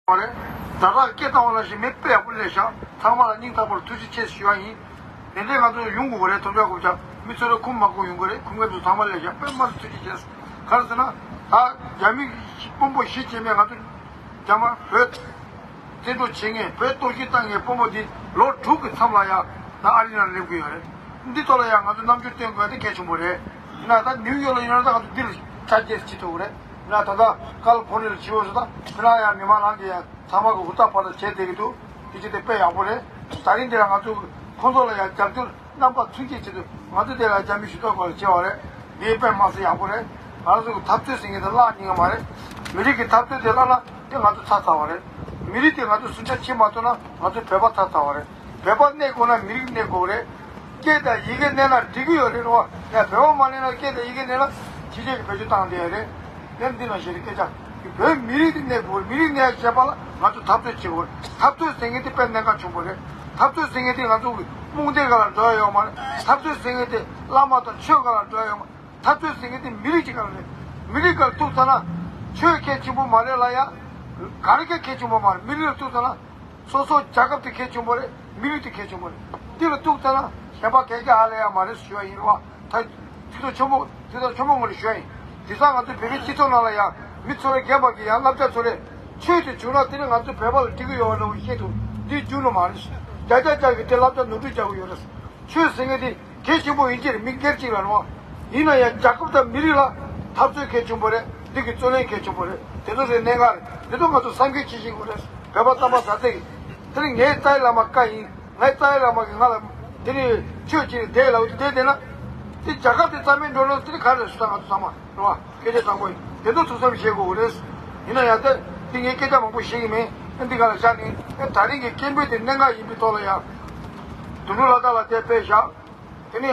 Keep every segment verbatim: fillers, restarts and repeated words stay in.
བ་རེད། ཛ་དྲག་སྐད་བཏང་བ་ལ་ཞིག་མི་དཔེ་ཡག་པོ་སླེབས་ཤག་ཚང་མ་ལ་སྙིང་ཐག་པར་ཐུགས་རྗེ་ཆེ་ཞུ་བ་ཡིན། དེ་འདྲའི་ང་ཚོ་ཡོང་དགོས་པ་རེད། ཐོབ་ཆ་གོ་ཆ་མི་ཚོ་རེ་ཁུམ་མ་ཁུམ་ཡོང་གི་རེད། ཁུམ་མཁན་ཚོ་ཚང་མ་སླེབས་ཤག་དཔེ་མ་ཐུགས་རྗེ་ཆེ། ག་རེ་ཟེར་ན། ད་རྒྱ་མི་དཔོན་པོ་གཞིས་བྱེས་མའི་ང་ཚོ་རྒྱ་དམར་བོད་བཙན་འཕྲོག་བྱེད་མཁན་བོད་གཏོར་བཤིག་བཏང་མཁན་དཔོན་པོ་འདི་ལོ་དྲུག་གི་མཚམས་ལ་ཡ་ད་ཨ་རི་ནང་སླེབས་ཀྱི་ཡོད་རེད། འདི་ཐོག་ལ་ཡ་ང་ཚོ་རྣམ་འགྱུར་སྟོན་དགོས་ཡ་དེ་གལ་ཆེན་པོ་རེད། ཡིན་ན་ད་ནིའུ་ཡོག་ལ་ཡོད་ན་ད་ང་ཚོ་འདི་ལ་ཆ་རྐྱེན་བྱེད་ཐུབ་ཀྱི་རེད། ཡིན་ན་ད་ལྟ་ཀ་ལི་ཧྥོ་ནི་ལ་བྱེད་འོས་སུ་ད་ཁྱེད་རང་ཡ་མི་མང་རང་གི་ཡ་ཚང་མ་གི་ཧུར་ཐག་ཕར་ཐག་བྱས་བསྡད་ཀྱི་འདུག་དེ་ཅི་དེ་དཔེ་ཡག་པོ་རེད། ད་རིང་འདི་ལ་ང་ཚོ་ཁོང་ཚོ་ལ་ཡ་རྒྱབ་སྐྱོར་རྣམ་པ་མཚུངས་ཀྱི་ཆེད་དུ་ང་ཚོ་དེ་ལ་རྒྱ་མི་ཞུ་གཏུག་སྐོར་ལ་བྱས་པ་རེད། འདི་དཔེ་མ་སྲིད་ཡག་པོ་རེད། ང་ཚོ་གི་འཐབ་རྩོད་ཟེར་མཁན་དེ་བརླག་ཉན་གི་མ་རེད། མི་རིགས་ཀྱི་འཐབ་རྩོད་དེ་བརླག་ན་དེ་ང་ཚོ་ཚར་ཚར་བ་རེད། མི་རིགས་དེ་ང་ཚོ་ཟུང་ཆ་ཆེ་མ་ཐུབ་ན་ང་ཚོ་བོད་པ་ཚར་ཚར་བ་རེད། བོད་པ་གནས་དགོས་ན་མི་རིགས་གནས་དགོས་རེད། སྐད་དང་ཡི་གེ་གནས་ན་འགྲིག་གི་ཡོད་རེད་རོ། ཡ་བོད་པ་མ་གནས་ན་སྐད་དང་ཡི་གེ་གནས་ན་ཕྱི་རྒྱལ་གྱི་བེད་སྤྱོད་བཏང་བསྡད་ཡོད་རེད། ཡང་འདི་ནང་བཞིན་རེད་སྐད་ཆ། བོད་མི་རིགས་དེ་གནས་དགོས། མི་རིགས་གནས་ཡ་བྱེད་པ་ལ་ང་ཚོ་འཐབ་རྩོད་བྱེད་དགོས་རེད། འཐབ་རྩོད་ཟེར་མཁན་དེ་དཔེ་གནད་འགག་ཆེན་པོ་རེད། འཐབ་རྩོད་ཟེར་མཁན་དེ་ང་ཚོ་རྨོངས་དད་སྒང་ལ་འགྲོ་ཡ་ཡོད་མ་རེད། འཐབ་རྩོད་ཟེར་མཁན་དེ་བླ་མ་དང་ཆོས་སྒང་ལ་འགྲོ་ཡ་ཡོད་མ་རེད། འཐབ་རྩོད་ཟེར་མཁན་དེ་མི་རིགས་ཅིག་སྒང་ལ་རེད། མི་རིགས་སྒང་ལ་ཐུག་ཚར་ན་ཆོས་གལ་ཆེན་པོ་མ་རེད་ལ་ཡ། ག་རེ་གལ་ཆེན་པོ་མ་རེད། མི་རིགས་ལ་ཐུག་ཚར་ན། སོ་སོ་རྒྱལ་ཁབ་དེ་གལ་ཆེན་པོ་རེད། མི་རིགས་དེ་གལ་ཆེན་པོ་རེད། འདི་ལ་གཏུག་ཚར་ན་གཞན་པ་གལ་ཆེ་ཧ་ལས་ཡ་མ་རེད་ཞུ་བ་ཡིན་རོ། ད་ཐུགས་དོགས་ཆེན་པོ་ཐུགས་དོགས་ཆེན་པོ་ངོ་རེ་ཞུ་བ་ཡིན། དེང་སང་ང་ཚོ་བོད་པའི་སྤྱི་ཚོགས་ནང་ལ་ཡང་མི་ཚོ་རེ་རྒན་པ་གི་ཡང་བསླབ་བྱ་ཚོ་རེ་ཆོས་དེ་བྱུང་ན་དེ་ནི་ང་ཚོ་བོད་པ་ལ་འགྲིག་གི་ཡོད་པ་འདྲ་བོ་ཤེས་ཐུབ། འདི་རྒྱུ་ནོར་མ་རེད། བརྒྱ་ཆ་བརྒྱ་གི་དེ་བསླབ་བྱ་ནོར་འཁྲུལ་རྒྱག་གི་ཡོད་རེད། ཆོས་ཟེར་མཁན་དེ་གལ་ཆེན་པོ་ཡིན་གྱི་རེད། མི་སྒེར་གཅིག་ལ་རེད་བ། ཡིན་ན་ཡང་རྒྱལ་ཁབ་དང་མི་རིགས་ལ་འཐབ་རྩོད་གལ་ཆེན་པོ་རེད། འདི་གི་རྩོད་ལེན་གལ་ཆེན་པོ་རེད། དེ་ཚོ་རེད་གནད་འགག་རེད། དེ་ཚོ་ང་ཚོ་བསམ་འཁྱེར་བྱེད་ཤེས་དགོས་རེད། བོད་པ་རྩམ་པ་ཟ་ཚད་ཀྱི། དེ་ནི་ངའི་རྩ་བའི་བླ་མ་བཀའ་ཡིན། ངའི་རྩ་བའི་བླ་མ་གིས་ང་ལ་དེ་ནི་ཆོས་བྱེད་བསྡད་ལབ་དེ་བསྡད་བསྡད་ན། དེ་རྒྱལ་ཁབ་དེ་རྩ་མེད་འགྲོ་ལོ་དེ་ནི་ག་རེ་རེད་ཟེར་ད་ང་ཚོ་ཚང་མ་རེད་བ། སྐད་ཆ་དྲང་པོ་ཡིན། དེ་ཚོ་ཐུགས་བསམ་བཞེས་དགོས་རེད། ཡིན་ན་ཡང་ད་དེ་ངས་སྐད་ཆ་མང་པོ་བཤད་ཀྱི་མེད། ཨ་འདི་ག་ལ་བཞག་ནས་ཨ་དེ་རིང་གི་སྐད་འབོད་དེ་གནད་འགག་ཡིན་པའི་ཐོག་ལ་ཡང་དུ་ལུ་ལ་དྭགས་ལ་དེ་སྤེལ་བཞག་དེ་ནས་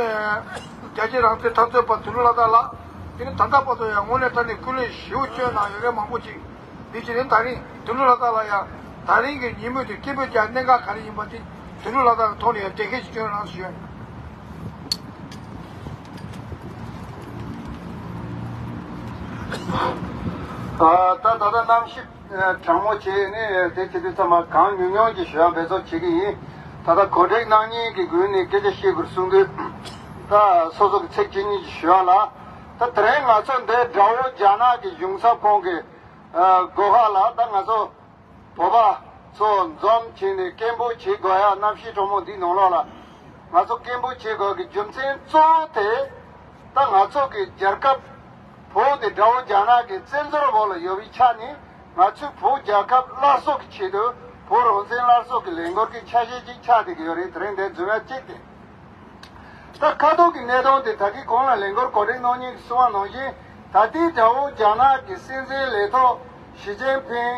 རྒྱལ་གཅེས་རང་བཙན་འཐབ་རྩོད་པ་དུ་ལུ་ལ་དྭགས་ལགས། དེ་ནས་ད་ལྟ་བར་དུ་ཡང་དངོས་གནས་དྲང་གནས་སྐུ་ལས་ཞེ་པོ་བསྐྱོན་གནང་ཡོད་རེད་མང་པོ་ཅིག་འདི་ཕྱིར་ནི་དེ་རིང་དུ་ལུ་ལ་དྭགས་ལ་ཡང་དེ་རིང་གི་ཉིན་མོ་དེ་སྐད་འབོད་རྒྱག་གནད་འགག་ག་རེ་ཡིན་པ་དེ་དུ་ལུ་ལ་དྭགས་ཀྱི་ཐོག་ནས་ཡང་འགྲེལ་བཤད་ཅིག་བསྐྱོན་རོགས་གནང་ཞུ་ཡ་ཡིན། ད་ད་ལྟ་གནམ་གཤིས་གྲང་མོ་བྱས་ནས་དེ་བྱེད་དུས་ཙམ་པ་གང་ཉུང་ཉུང་ཅིག་ཞུ་ཡ་འབད་བརྩོན་བྱེད་ཀྱི་ཡིན། ད་ལྟ་གོ་སྒྲིག་གནང་མཁན་གྱི་སྒོ་ནས་སྐད་ཆ་བཤད་དགོས་གསུང་དུས་ད་སོ་སོ་གི་ཚིག་གཅིག་གཉིས་ཅིག་ཞུ་ཡ་ལ། ད་དེ་རིང་ང་ཚོ་འདི་དགྲ་བོ་རྒྱ་ནག་གི་གཞུང་ཚབ་ཁང་གི་སྒོ་ཁ་ལ་ད་ང་ཚོ་བོད་པ་ཚོ་འཛོམས་བྱས་ནས་སྐད་འབོད་བྱེད་དགོས་ཡ་གནམ་གཤིས་གྲང་མོ་འདི་ནང་ལོགས་ལ་ང་ཚོ་སྐད་འབོད་བྱེད་དགོས་ཀྱི་རྒྱུ་མཚན་གཙོ་བོ་དེ། ད་ང་ཚོ་གི་རྒྱལ་ཁབ་བོད་དེ་དགྲ་བོ་རྒྱ་ནག་གི་བཙན་འཛུལ་འོག་ལ་ཡོད་པའི་ཆ་ནས་ང་ཚོའི་བོད་རྒྱལ་ཁབ་སླར་གསོ་གི་ཆེད་དུ་བོད་རང་བཙན་སླར་གསོ་གི་ལས་འགུལ་གྱི་ཆ་ཤས་ཅིག་ཆགས་བསྡད་ཀྱི་ཡོད་རེད། དེ་རིང་འདིར་འཛོམས་ཡ་གཅིག་དེ། ད་ཁ་ཐོག་གི་གནད་དོན་དེ་ད་གིན་གོང་ལ་ལས་འགུལ་གོ་སྒྲིག་གནང་མཁན་གྱིས་གསུངས་པ་ནང་བཞིན་ད་ལྟའི་དགྲ་བོ་རྒྱ་ནག་གི་སྲིད་འཛིན་ལས་ཐོག་ཞི་ཅིན་ཕིང་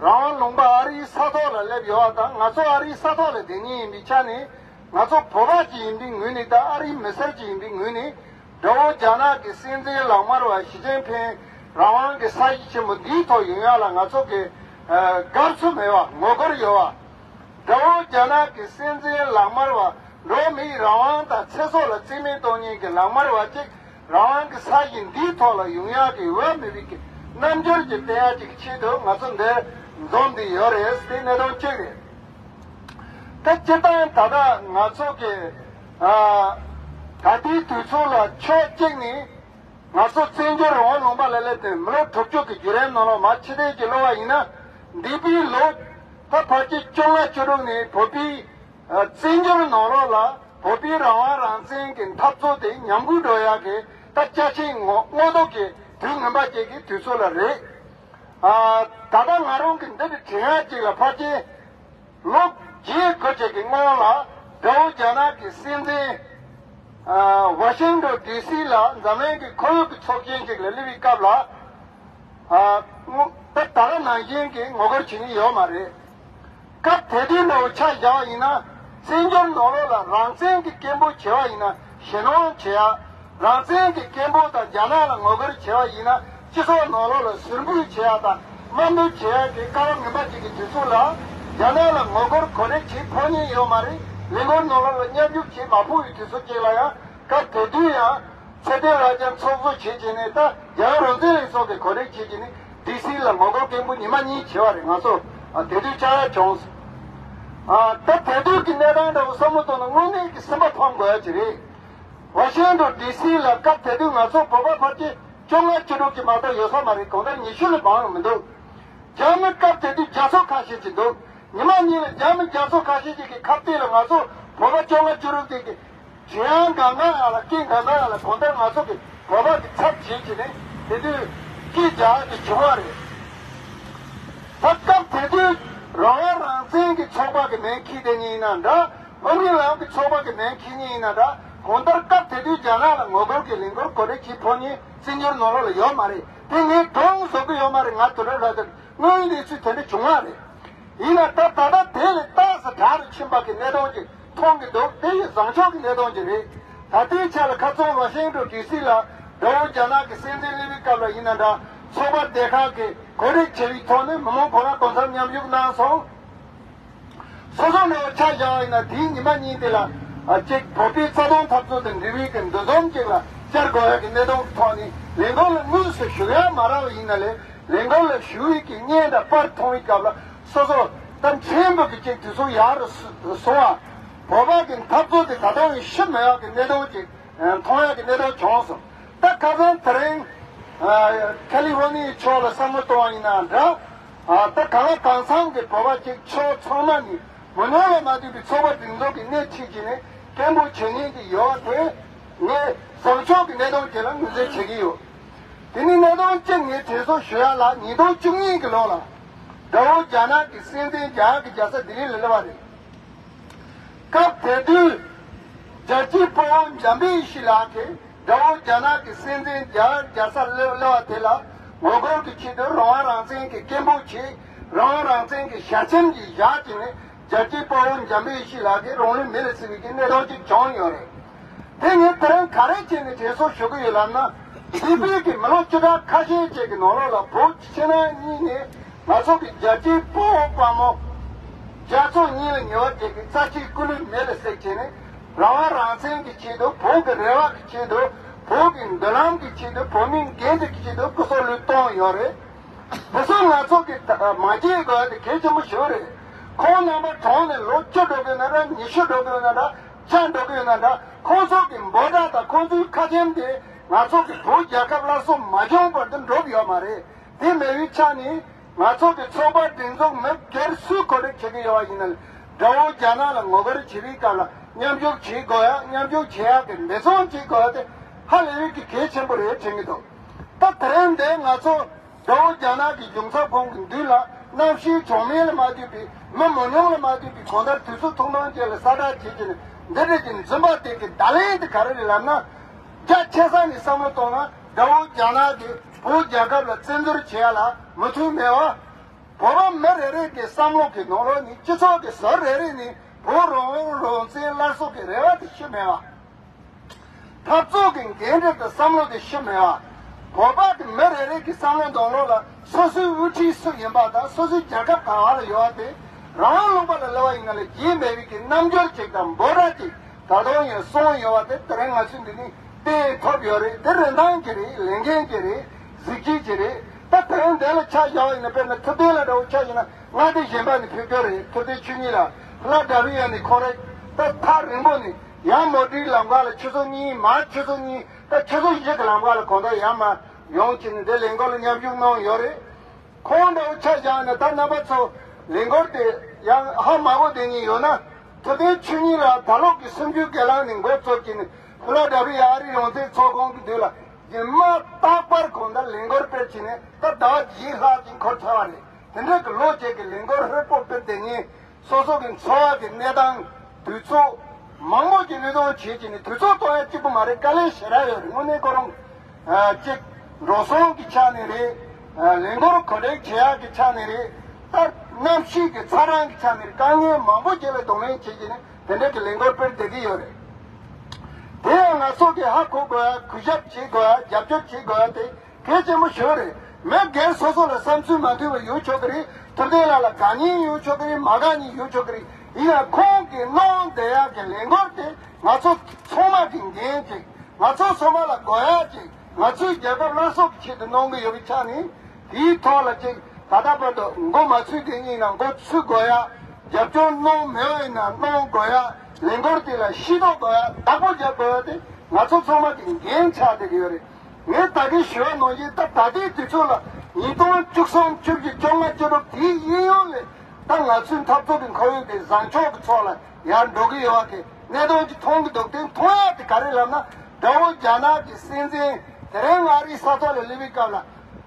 རང་དབང་ལུང་པ་ཨ་རིའི་ས་ཐོག་ལ་སླེབས་ཡོད་པ་དང་ང་ཚོ་ཨ་རིའི་ས་ཐོག་ལ་བསྡད་མཁན་ཡིན་པའི་ཆ་ནས། ང་ཚོ་བོད་པ་ཅིག་ཡིན་པའི་ངོས་ནས་དང་ཨ་རིའི་མི་སེར་ཅིག་ཡིན་པའི་ངོས་ནས་དགྲ་བོ་རྒྱ་ནག་གི་སྲིད་འཛིན་ལག་དམར་བ་ཞི་ཅིན་ཕིང་རང་དབང་གི་ས་གཞི་ཆེན་པོ་འདིའི་ཐོག་ཡོང་ཡ་ལ་ང་ཚོ་གི་དགའ་བསུ་མེད་པ་ངོ་རྒོལ་ཡོད་པ། དགྲ་བོ་རྒྱ་ནག་གི་སྲིད་འཛིན་ལག་དམར་བ་འགྲོ་བ་མིའི་རང་དབང་དང་ཚེ་སྲོག་ལ་བརྩི་མེད་གཏོང་མཁན་གྱི་ལག་དམར་བ་ཅིག་རང་དབང་གི་ས་གཞི་འདིའི་ཐོག་ལ་ཡོང་ཡ་གི་འོས་མེད་པའི་གི་རྣམ་འགྱུར་ཅིག་བསྟན་ཡ་ཅིག་གི་ཆེད་དུ་ང་ཚོ་འདིར་འཛོམས་བསྡད་ཡོད་རེད། དེ་གནད་དོན་གཅིག་རེད། ད་སྤྱིར་བཏང་ད་ལྟ་ང་ཚོ་གི་ཨ་ད་ལྟའི་དུས་ཚོད་ལ་ཕྱོགས་གཅིག་ནས་ང་ཚོ་བཙན་བྱོལ་རང་དབང་ལུང་པ་ལ་སླེབས་ཏེ་མི་ལོ་དྲུག་ཅུ་གི་བརྒྱུད་རིམ་ནང་ལ་མར་ཕྱི་རྒྱལ་གྱི་ལོ་བ་ཡིན་ན་འདས་པའི་ལོ་ད་ཕལ་ཆེར་བཅོ་ལྔ་བཅུ་དྲུག་ནས་བོད་པའི་ཨ་བཙན་བྱོལ་ནང་ལོགས་ལ་བོད་པའི་རང་དབང་རང་བཙན་གྱི་འཐབ་རྩོད་དེ་ཉམས་རྒུད་འགྲོ་ཡག་གི་ད་རྒྱ་ཆེའི་ངོ་དངོས་ཐོག་གི་དུས་ངན་པ་ཅིག་གི་དུས་ཚོད་ལ་རེད། ཨ་ད་ལྟ་ང་རང་གི་འདི་འདྲ་དྲན་ཡག་ཅིག་ལ་ཕལ་ཆེར་ལོ་བརྒྱད་དགུ་ཅིག་གི་སྔོན་ལ་དགྲ་བོ་རྒྱ་ནག་གི་སྲིད་འཛིན་ཨ་ཝ་ཤིང་ཏོན་ཌི་སི་ལ་འཛམ་གླིང་གི་ཁོར་ཡུག་གི་ཚོགས་ཆེན་ཅིག་ལ་སླེབས་པའི་སྐབས་ལ་ཨ་ད་ད་ལྟ་ནང་བཞིན་གྱི་ངོ་རྒོལ་བྱེད་ཀྱི་ཡོད་མ་རེད། སྐབས་དེ་དུས་འདྲ་བོ་ཆ་བཞག་པ་ཡིན་ན་བཙན་བྱོལ་ནང་ལོགས་ལ་རང་བཙན་གྱི་སྐད་འབོད་བྱས་པ་ཡིན་ན་ཞེད་སྣང་བྱེད་ཡ། རང་བཙན་གྱི་སྐད་འབོད་དང་རྒྱ་ནག་ལ་ངོ་རྒོལ་བྱས་པ་ཡིན་ན་སྤྱི་ཚོགས་ནང་ལོགས་ལ་ཟུར་འབུད་བྱེད་ཡ་དང་དམའ་འབེབས་བྱེད་ཡ་གི་སྐབས་ངན་པ་ཅིག་གི་དུས་ཚོད་ལ་རྒྱ་ནག་ལ་ངོ་རྒོལ་གོ་སྒྲིག་བྱེད་ཕོད་མཁན་ཡོད་མ་རེད། ལས་འགུལ་ནང་ལོགས་ལ་མཉམ་ཞུགས་བྱེད་མ་ཕོད་པའི་དུས་ཚོད་ཅིག་ལ་ཡང་སྐབས་དེ་དུས་ཡང་ཚེ་བརྟན་རབ་འབྱམས་ཚོགས་གཙོ་བྱེད་བྱས་ནས་ད་རྒྱལ་བ་རང་བཙན་ལྷན་ཚོགས་ཀྱི་གོ་སྒྲིག་བྱེད་བྱས་ནས། ཌི་སི་ལ་ངོ་རྒོལ་སྐད་འབོད་ཉི་མ་གཉིས་བྱས་པ་རེད། ང་ཚོ་ཨ་དེ་དུས་བཅར་ཡ་བྱུང་། ཨ་ད་དེ་དུས་ཀྱི་གནས་སྟངས་འདྲ་བོ་བསམ་བློ་གཏོང་ན་དངོས་གནས་ཀྱི་སེམས་པ་ཕམ་དགོས་ཡ་ཅིག་རེད། ཝ་ཤིང་ཏོན་ཌི་སི་ལ་སྐབས་དེ་དུས་ང་ཚོ་བོད་པ་ཕལ་ཆེར་བཅོ་ལྔ་བཅུ་དྲུག་གི་མ་གཏོགས་ཡོད་ས་མ་རེད། གང་ལྟར་ཉི་ཤུ་ལས་མང་རུ་མི་འདུག་རྒྱ་མི་སྐབས་དེ་དུས་རྒྱ་མཚོ་ཁ་ཤས་ཅིག་འདུག་ཉི་མ་གཉིས་ལ་རྒྱ་མི་རྒྱ་མཚོ་ཁ་ཤས་ཅིག་གི་ཁ་གཏད་ལ་ང་ཚོ་བོད་པ་བཅོ་ལྔ་བཅུ་དྲུག་དེ་གི་དྲན་ཡང་འགའ་འགའ་ཡང་ལ་སྐད་འགའ་འགའ་ཡང་ལ་གང་ལྟར་ང་ཚོ་གི་བོད་པ་གི་ཚབ་བྱེད་ཀྱི་ནས་དེ་དུས་སྐད་རྒྱག་གི་བྱུང་བ་རེད། ད་སྐབས་དེ་དུས་རང་དབང་རང་བཙན་གྱི་ཚོགས་པ་གི་མིང་འཁྱེར་བསྡད་མཁན་ཡིན་ན་འདྲ། ཨོ་རི་ལམ་གྱི་ཚོགས་པ་གི་མིང་འཁྱེར་མཁན་ཡིན་ན་འདྲ། གང་ལྟར་སྐབས་དེ་དུས་རྒྱ་ནག་ལ་ངོ་རྒོལ་གྱི་ལས་འགུལ་གོ་སྒྲིག་བྱེད་ཕོད་མཁན་བཙན་བྱོལ་ནང་ལོགས་ལ་ཡོད་མ་རེད། དེ་ངས་གདོང་བཟོ་གི་ཡོད་མ་རེད། ང་དུ་ར་ར་དུ་དངོས་ཡོད་གནས་ཚུལ་དེ་འདྲ་བྱུང་བ་རེད། ཡིན་ན་ད་ད་ལྟ་དེ་ལས་ཏོག་ཙམ་དྲག་རུ་ཕྱིན་པ་གི་གནས་སྟངས་ཅིག་མཐོང་གི་འདུག་དེ་ཡི་བཟང་ཕྱོགས་ཀྱི་གནས་སྟངས་ཅིག་རེད། ད་ལྟའི་ཆ་ལ་ཁ་སང་ཝ་ཤིང་ཏོན་ཌི་སི་ལ་དགྲ་བོ་རྒྱ་ནག་གི་སྲིད་འཛིན་སླེབས་པའི་སྐབས་ལ་ཡིན་ན་འདྲ། ཚོགས་པ་སྡེ་ཁག་གིས་གོ་སྒྲིག་བྱས་པའི་ཐོག་ནས་མི་མང་གང་ལ་གང་འཚམ་མཉམ་ཞུགས་གནང་སོང་། སོ་སོ་ནས་ཆ་བཞག་ཡིན་ན་དེའི་ཉི་མ་གཉིས་དེ་ལ་ཨ་གཅིག་བོད་པའི་རྩ་དོན་འཐབ་རྩོད་དང་འབྲེལ་བའི་གི་འདུ་འཛོམས་གཅིག་ལ་བཅར་དགོས་ཡ་གི་གནད་དོན་གྱི་ཐོག་ནས་ལས་འགུལ་ལ་དངོས་སུ་ཞུགས་ཡ་མ་རག་པ་ཡིན་ན་ལས་ལས་འགུལ་ལ་ཞུགས་ཡས་ཀྱི་བརྙན་དང་པར་མཐོང་བའི་སྐབས་ལ་སོ་སོ་ད་ཕྲན་བུ་གི་གཅིག་དུས་ཚོད་ཡག་རུ་སོང་བ། བོད་པ་གི་འཐབ་རྩོད་དེ་ད་དུང་ཡང་ཤི་མེད་ཡག་གི་གནད་དོན་གཅིག་མཐོང་ཡག་གི་གནད་དོན་བྱུང་སོང་། ད་ཁ་སང་དེ་རིང་ཨ་ཁ་ལི་ཧྥོ་ནི་ཡའི་ཕྱོགས་ལ་བསམ་བློ་གཏོང་བ་ཡིན་ན་འདྲ། ཨ་ད་གང་ལ་གང་འཚམ་གྱི་བོད་པ་གཅིག་ཕྱོགས་ཚང་མ་ནས་མི་ཉུང་ལ་མ་ལྟོས་པའི་ཚོགས་པ་སྒྲིག་འཛུགས་ཀྱི་སྣེ་ཁྲིད་ཀྱིས་ནས་སྐད་འབོད་བྱེད་མཁན་གྱི་ཡོད་པ་དེ་ངས་བཟང་ཕྱོགས་ཀྱི་གནད་དོན་དེ་ལ་ངོས་འཛིན་བྱེད་ཀྱི་ཡོད། དེ་ནི་གནད་དོན་གཅིག་ངས་དྲན་གསོ་ཞུ་ཡ་ལ་ཉིས་སྟོང་བཅུ་གཉིས་ཀྱི་ལོ་ལ་དགྲ་བོ་རྒྱ་ནག་གི་སྲིད་འཛིན་རྒྱ་གར་གྱི་རྒྱལ་ས་ལྡི་ལི་ལ་སླེབས་པ་རེད། སྐབས་དེ་དུས་རྒྱལ་གཅེས་དཔའ་བོ་འཇམ་དཔལ་ཡེ་ཤེས་ལགས་ཀྱིས་དགྲ་བོ་རྒྱ་ནག་གི་སྲིད་འཛིན་རྒྱ་གར་རྒྱལ་ས་སླེབས་སླེབས་པ་དེ་ལ་ངོ་རྒོལ་གྱི་ཆེད་དུ་རང་དབང་རང་བཙན་གྱི་སྐད་འབོད་བྱས། རང་དབང་རང་བཙན་གྱི་ཞལ་ཆེམས་ཀྱི་བཞག་ཅིག་ནས་རྒྱལ་གཅེས་དཔའ་བོ་འཇམ་དཔལ་ཡེ་ཤེས་ལགས་ཀྱིས་རང་ལུས་མེ་ལ་བསྲེགས་པའི་གི་གནད་དོན་ཅིག་བྱུང་ཡོད་རེད། དེ་ངས་དེ་རིང་ག་རེ་བྱས་ནས་དྲན་གསོ་ཞུ་གི་ཡོད་ལབ་ན། བོད་པའི་གི་མི་ལོ་བཅུ་ཕྲག་ཁ་ཤས་ཅིག་གི་ནང་ལོགས་ལ་བོད་ཕྱི་ནང་གཉིས་ནས་ང་ཚོ་གི་རྒྱལ་གཅེས་དཔའ་བོ་དཔའ་མོ་རྒྱ་མཚོ་གཉིས་ལ་ཉེ་བ་ཅིག་གི་རྩ་ཆེའི་སྐུ་ལུས་མེ་ལ་བསྲེགས་བྱས་ནས་རང་དབང་རང་བཙན་གྱི་ཆེད་དུ། བོད་ཀྱི་རེ་བ་གི་ཆེད་དུ། བོད་ཀྱི་མདུན་ལམ་གྱི་ཆེད་དུ། བོད་མིའི་འགན་འཁྲི་གི་ཆེད་དུ་སྐུ་སྲོག་བློས་གཏོང་ཡོད་རེད། དེ་ཚོ་ང་ཚོ་གི་ད་མ་བརྗེད་དགོས་ཡ་དེ་གལ་ཆེན་པོ་ཞིག་རེད། ཁོང་རྣམ་པ་གྲོངས་ནས་ལོ་བཅུ་འགྲོ་གི་ཡོད་ན་འདྲ། ཉི་ཤུ་འགྲོ་གི་ཡོད་ན་འདྲ། བཅུ་འགྲོ་གི་ཡོད་ན་འདྲ། ཁོང་ཚོ་གི་འབོད་སྒྲ་དང་ཁོང་ཚོའི་ཁ་ཆེམས་དེ་ང་ཚོ་གི་བོད་རྒྱལ་ཁབ་སླར་གསོ་མ་བྱུང་བར་དུ་འགྲུབ་ཡོད་མ་རེད། དེ་མེད་པའི་ཆ་ནས་ང་ཚོ་གི་ཚོགས་པ་སྒྲིག་འཛུགས་མི་སྒེར་སུས་གོ་སྒྲིག་བྱེད་ཀྱི་ཡོད་པ་ཡིན་ན། དགྲ་བོ་རྒྱ་ནག་ལ་ངོ་རྒོལ་བྱེད་པའི་སྐབས་ལ་མཉམ་ཞུགས་བྱེད་དགོས་ཡ། མཉམ་ཞུགས་བྱེད་ཡ་གི་འབད་བརྩོན་བྱེད་དགོས་ཡ་དེ་ཧ་ལས་པའི་གི་གལ་ཆེན་པོ་རེད་དྲན་གྱི་འདུག་ད་དེ་རིང་འདི་ང་ཚོ་དགྲ་བོ་རྒྱ་ནག་གི་གཞུང་ཚབ་ཁང་གི་མདུན་ལ་གནམ་གཤིས་གྲང་མོ་ལ་མ་ལྟོས་པའི་མི་མང་ཉུང་ལ་མ་ལྟོས་པའི་གང་ལྟར་དུས་ཚོད་ཐུང་ཐུང་ཅིག་ལ་གསལ་བསྒྲགས་བྱེད་ཀྱི་ནས་འདི་འདྲ་ཅིག་འཛིན་པ་དེ་གི་བརྡ་ལན་དེ་ག་རེ་རེད་ལབ་ན། རྒྱ་ཆེ་ས་ནས་བསམ་བློ་གཏོང་ན་དགྲ་བོ་རྒྱ་ནག་གིས་བོད་རྒྱལ་ཁབ་ལ་བཙན་འཛུལ་བྱེད་ཡ་ལ་མོས་མཐུན་མེད་པ། བོད་པ་མི་རེ་རེ་གི་བསམ་བློ་གི་ནང་ལོགས་ནས་སྤྱི་ཚོགས་ཀྱི་ཟུར་རེ་རེ་ནས་བོད་རང་དབང་རང་བཙན་སླར་གསོ་གི་རེ་བ་དེ་ཤི་མེད་པ། འཐབ་རྩོད་ཀྱི་འགན་འཁྲི་དང་བསམ་བློ་དེ་ཤི་མེད་པ། བོད་པ་གི་མི་རེ་རེ་གི་བསམ་བློ་ནང་ལོགས་ལ་སོ་སོའི་དབུ་ཁྲིད་སུ་ཡིན་པ་དང་སོ་སོའི་རྒྱལ་ཁབ་ག་བ་ལ་ཡོད་པ་དེ་རང་དབང་ལུང་པ་ལ་སླེབས་པ་ཡིན་ན་ལས་རྗེས་མེད་པའི་གི་རྣམ་འགྱུར་ཅིག་དང་འབོད་སྒྲ་ཅིག་ད་དུང་ཡང་གསུངས་ཡོད་པ་དེ་དེ་རིང་ང་ཚོས་འདི་ནས་བལྟས་ཐུབ་ཡོད་རེད། དེ་རིན་ཐང་གི་རེད། ལས་འགན་གྱི་རེད། གཟི་བརྗིད་ཀྱི་རེད། ད་དེ་རིང་འདི་ལ་ཆ་བཞག་པ་ཡིན་ན་དཔེར་ན་ཐུབ་བསྟན་ལགས་འདྲ་བོ་ཆ་བཞག་ན་མངའ་སྡེ་གཞན་པ་ནས་ཕེབས་རྒྱུ་རེད། ཐུབ་བསྟན་ཆོས་ཉིད་ལགས་ལྷ་དགྲ་བོའི་ཡུལ་ནས་ཁོང་རེད། ད་ཐག་རིང་པོ་ནས་ཡར་མོ་ཊའི་ལམ་ཁ་ལ་ཆུ་ཚོད་གཉིས་མར་ཆུ་ཚོད་གཉིས་ད་ཆུ་ཚོད་བཞི་གི་ལམ་ཁ་ལ་གང་ལྟར་ཡར་མར་ཡོང་བྱས་ནས་འདི་ལས་འགུལ་ལ་མཉམ་ཞུགས་གནང་ཡོད་རེད། ཁོང་འདྲ་བོ་ཆ་བཞག་ནས་ད་རྣམ་པ་ཚོ་ལས་འགུལ་དེ་ཡང་ཧ་མ་གོ་བསྡད་མཁན་ཡོད་ན། ཐུབ་བསྟན་ཆོས་ཉིད་ལགས་ད་ལོ་གི་སུམ་ཅུ་སྒེར་ལངས་ནས་འགོ་བཙུགས་ཀྱིན་ཕུ་ལ་ཌབ་ལིའུ་ཨ་རིའི་ཡོངས་འཛིན་ཚོགས་ཁང་གི་མདུན་ལ་རྗེས་མ་རྟག་པར་གང་ལྟར་ལས་འགུལ་སྤེལ་བྱས་ནས་ད་ཟླ་བ་བཞི་ལྷག་ཅིག་འཁོར་ཚར་བ་རེད། དེ་འདྲ་གི་ལོ་གཅིག་གི་ལས་འགུལ་ཧྲིལ་པོ་སྤེལ་བསྡད་མཁན། སོ་སོ་གི་འཚོ་བ་གི་གནས་སྟངས་དུས་ཚོད་མང་པོ་ཅིག་བློས་གཏོང་བྱེད་ཀྱི་ནས་དུས་ཚོད་གཏོང་ཡ་གཅིག་པུ་མ་རེད། དཀའ་ལས་ཞེ་དྲག་ཡོད་རེད། དངོས་གནས་ཁོ་རང་ཨ་གཅིག་འགྲོ་སོང་གི་ཆ་ནས་རེད། ཨ་ལས་འགུལ་གོ་སྒྲིག་བྱེད་ཡ་གི་ཆ་ནས་རེད། ད་གནམ་གཤིས་ཀྱི་ཚ་གྲང་གི་ཆ་ནས་རེད། དཀའ་ངལ་མང་པོ་ཅིག་ལ་གདོང་ལེན་བྱེད་ཀྱི་ནས་དེ་འདྲ་གི་ལས་འགུལ་སྤེལ་བསྡད་ཀྱི་ཡོད་རེད། དེ་ཡང་ང་ཚོ་གི་ཧ་གོ་དགོས་ཡ། གུས་ཞབས་བྱེད་དགོས་ཡ། རྒྱབ་སྐྱོར་བྱེད་དགོས་ཡ་དེ་གལ་ཆེན་པོ་ཞིག་རེད། མི་སྒེར་སོ་སོ་ལ་བསམ་ཚུལ་མ་མཐུན་པ་ཡོད་ཆོག་གི་རེད། ཐུབ་བསྟན་ལགས་ལ་དགའ་ཉེ་ཡོད་ཆོག་གི་རེད། མ་དགའ་ཉེ་ཡོད་ཆོག་གི་རེད། ཡིན་ཡང་ཁོང་གིས་གནང་བསྡད་ཡག་གི་ལས་འགུལ་དེ་ང་ཚོ་ཚང་མ་གི་འགན་ཅིག་ང་ཚོ་ཚང་མ་ལ་དགོས་ཡག་ཅིག་ང་ཚོའི་རྒྱལ་ཁབ་སླར་གསོ་གི་ཆེད་དུ་གནང་གི་ཡོད་པའི་ཆ་ནས། དེའི་ཐོག་ལ་ཅིག་ད་ལྟ་བར་དུ་མགོ་མ་ཚོས་མཁན་ཡིན་ན་མགོ་ཚོས་དགོས་ཡ། རྒྱབ་སྐྱོར་གནང་མེད་པ་ཡིན་ན་གནང་དགོས་ཡ། ལས་འགུལ་དེ་ལ་ཤེས་རྟོགས་དགོས་ཡ། བདག་པོ་རྒྱག་དགོས་ཡ་དེ་ང་ཚོ་ཚང་མ་གི་འགན་ཆགས་བསྡད་ཀྱི་ཡོད་རེད། ངས་ད་གིན་ཞུ་བ་ནང་བཞིན་ད་ད་ལྟའི་དུས་ཚོད་ལ་ཉིས་སྟོང་བཅུ་གསུམ་བཅུ་བཞི་བཅོ་ལྔ་བཅུ་དྲུག་དེའི་གཡས་གཡོན་ལས་ད་ང་ཚོའི་འཐབ་རྩོད་ཀྱི་ཁོར་ཡུག་དེ་བཟང་ཕྱོགས་ཀྱི་ཕྱོགས་ལ་ཡར་འགྲོ་གི་ཡོད་པ་གི་གནད་དོན་ཅིག་མཐོང་གི་འདུག་དེ་མཐོང་ཡ་དེ་ག་རེ་ལབ་ན། དགྲ་བོ་རྒྱ་ནག་གི་སྲིད་འཛིན་དེ་རིང་ཨ་རིའི་ས་ཐོག་ལ་སླེབས་པའི་སྐབས་ལ་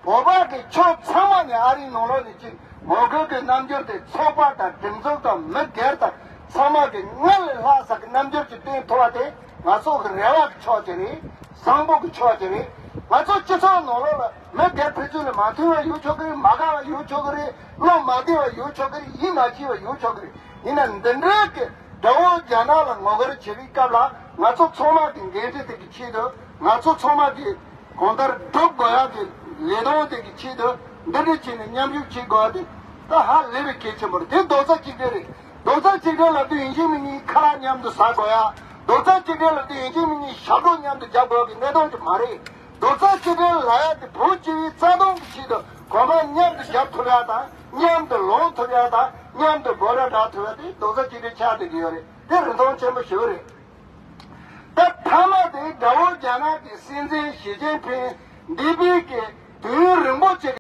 བོད་པ་གི་ཕྱོགས་ཚང་མ་ནས་ཨ་རིའི་ནང་ལོགས་ནས་ཅིག་ངོ་རྒོལ་གྱི་རྣམ་འགྱུར་དེ་ཚོགས་པ་དང་སྒྲིག་འཛུགས་དང་མི་སྒེར་དང་ཚང་མ་གི་སྔར་ལས་ལྷག་ས་གི་རྣམ་འགྱུར་ཅིག་བསྟན་ཐུབ་པ་དེ་ང་ཚོ་གི་རེ་བ་གི་ཕྱོགས་ཅིག་རེད། བཟང་པོ་གི་ཕྱོགས་ཅིག་རེད། ང་ཚོ་སྤྱི་ཚོགས་ནང་ལོགས་ལ་མི་སྒེར་ཕན་ཚུན་ལ་མ་མཐུན་པ་ཡོད་ཆོག་གི་རེད། མ་དགའ་བ་ཡོད་ཆོག་གི་རེད། བློ་མ་བདེ་བ་ཡོད་ཆོག་གི་རེད། ཡིད་མ་ཆེས་པ་ཡོད་ཆོག་གི་རེད། ཡིན་ན་འདི་འདྲའི་གི་དགྲ་བོ་རྒྱ་ནག་ལ་ངོ་རྒོལ་བྱེད་པའི་སྐབས་ལ་ང་ཚོ་ཚང་མ་གི་འགན་འཁྲི་དེ་གི་ཆེད་དུ། ང་ཚོ་ཚང་མ་གི་གང་ལྟར་སྒྲུབ་དགོས་ཡ་གི་ལས་དོན་དེ་གི་ཆེད་དུ་འདི་འདྲ་བྱས་ནས་མཉམ་ཞུགས་བྱེད་དགོས་ཡ་དེ་ད་ཧ་ལས་པའི་གལ་ཆེན་པོ་རེད། དེ་རྡོག་རྩ་གཅིག་སྒྲིལ་རེད། རྡོག་རྩ་གཅིག་སྒྲིལ་ལབ་དུས་ཡིན་གཅིག་མིན་གཉིས་ཁ་ལག་མཉམ་དུ་ཟ་དགོས་ཡ། རྡོག་རྩ་གཅིག་སྒྲིལ་ལབ་དུས་ཡིན་གཅིག་མིན་གཉིས་ཞབས་བྲོ་མཉམ་དུ་རྒྱག་དགོས་ཡ་གི་གནད་དོན་དེ་མ་རེད། རྡོག་རྩ་གཅིག་སྒྲིལ་ལབ་ཡ་དེ་བོད་སྤྱི་པའི་རྩ་དོན་གྱི་ཆེད་དུ་གོམ་པ་མཉམ་དུ་རྒྱབ་ཐུབ་ཡ་དང་མཉམ་དུ་ལངས་ཐུབ་ཡ་དང་མཉམ་དུ་འབོད་སྒྲ་བསྒྲགས་ཐུབ་ཡ་དེ་རྡོག་རྩ་གཅིག་སྒྲིལ་ཆགས་བསྡད་ཀྱི་ཡོད་རེད། དེ་རིན་ཐང་ཆེན་པོ་ཞེ་པོ་རེད། ད་མཐའ་མ་དེ་དགྲ་བོ་རྒྱ་ནག་གི་སྲིད་འཛིན་ཞི་ཅིན་ཕིང་འདས་པའི་གི་དུས་ཡུན་རིང་པོ་ཅིག